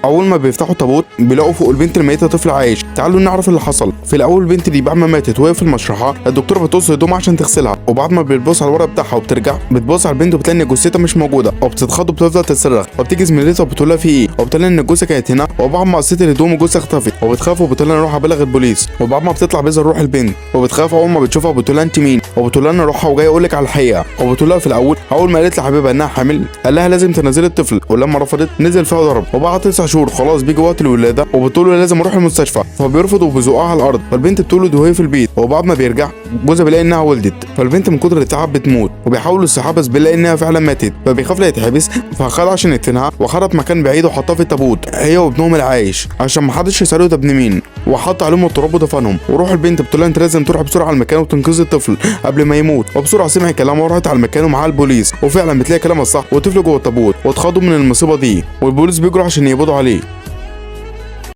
اول ما بيفتحوا التابوت بيلاقوا فوق البنت الميتة طفل عايش. تعالوا نعرف اللي حصل. في الاول البنت دي بعد ما ماتت وهي في المشرحه الدكتورة بتقص هدومها عشان تغسلها، وبعد ما بتبص على الورق بتاعها وبترجع بتبص على البنت وبتلاقي ان جثتها مش موجودة، وبتتخض وبتفضل تصرخ. وبتيجي زميلتها وبتقول لها في ايه، وبتلاقي ان الجثة كانت هنا، وبعد ما قصيت الهدوم الجثة اختفت، وبتخاف وبتقول لها اروح ابلغ البوليس. وبعد ما بتطلع بيظهر روح البنت، وبتخاف اول ما بتشوفها وبتقول لها انت مين، وبتقول لها انا روحها وجاي اقول لك على الحقيقة. وبتقول لها في الاول اول ما قالت لحبيبها انها حامل قال لها لازم تنزلي الطفل، ولما رفضت نزل فيها ضرب. وبعد 9 شهور خلاص بيجي وقت الولادة، وبتقول له لازم اروح المستشفى، فبيرفض وبيزقها على الارض. فالبنت بتولد وهي في البيت، وبعد ما بيرجع جوزها بيلاقي انها ولدت، فالبنت من كتر التعب بتموت، وبيحاولوا يصحوها بس بيلاقي انها فعلا ماتت، فبيخاف لا يتحبس، فخدها عشان يدفنها وخدها في مكان بعيد وحطها في التابوت هي وابنهم العايش عشان محدش يساله ده ابن مين، وحط عليهم التراب ودفنهم. وروح البنت بتقول لها انت لازم تروح بسرعة على المكان وتنقذي الطفل قبل ما يموت. وبسرعة سمع كلامها وراحت على المكان ومعاها البوليس، وفعلا بتلاقي كلامها الصح والطفل جوه التابوت، واتخضوا من المصيبة دي، والبوليس بيجروا عشان يقبضوا عليه.